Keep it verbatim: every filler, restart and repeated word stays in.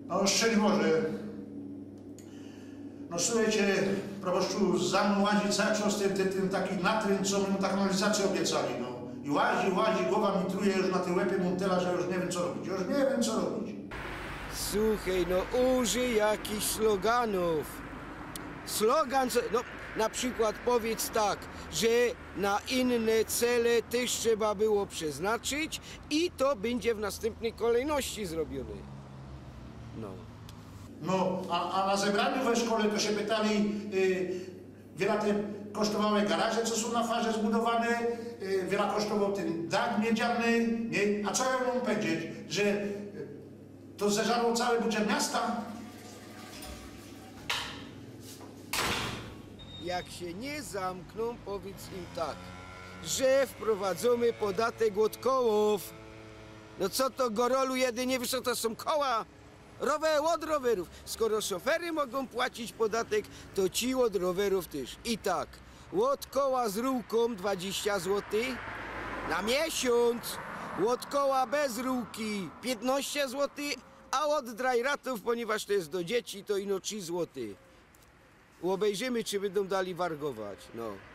No, szczęść Boże. No, słuchejcie, proboszczu, za mnōm łazi cały czas tyn, tyn, tyn taki natryn, co my mu ta kanalizacyjŏ ôbiecali, no. I łazi, łazi, gowa mi truje, już na tym łepie mōm tela, że już niy wiym, co robić. Już niy wiym, co robić. Słuchej, no użyj jakichś sloganōw. Slogan, co, no na przikłod powiydz tak, że na inne cele tyż trzeba było przeznaczyć i to bydzie w nastympnyj kolejności zrobiōne. No. No, a, a na zebraniu we szkole to sie pytali, y, wiela te kosztowały garaże, co sōm na farze zbudowane, y, wiela kosztowoł tyn dach miedziany, niy? A co jŏ mōm powiedzieć, że, y, to zeżarło cały budżet miasta? Jak sie niy zamknōm, powiydz im tak, że wprowadzōmy podatek ôd kołōw. No co to, gorolu jedynie, wiysz co to sōm koła? Rowe-, ôd rowerōw. Skoro szofery mogōm płacić podatek, to ci ôd rowerōw tyż. I tak, ôd koła z rułkōm dwadziścia złotych na miesiōnc, ôd koła bez rułki piytnŏście złotych, a ôd drajratōw, ponieważ to je do dzieci, to ino trzi złote. Ôbejrzymy, czy bydōm dali wargować, no.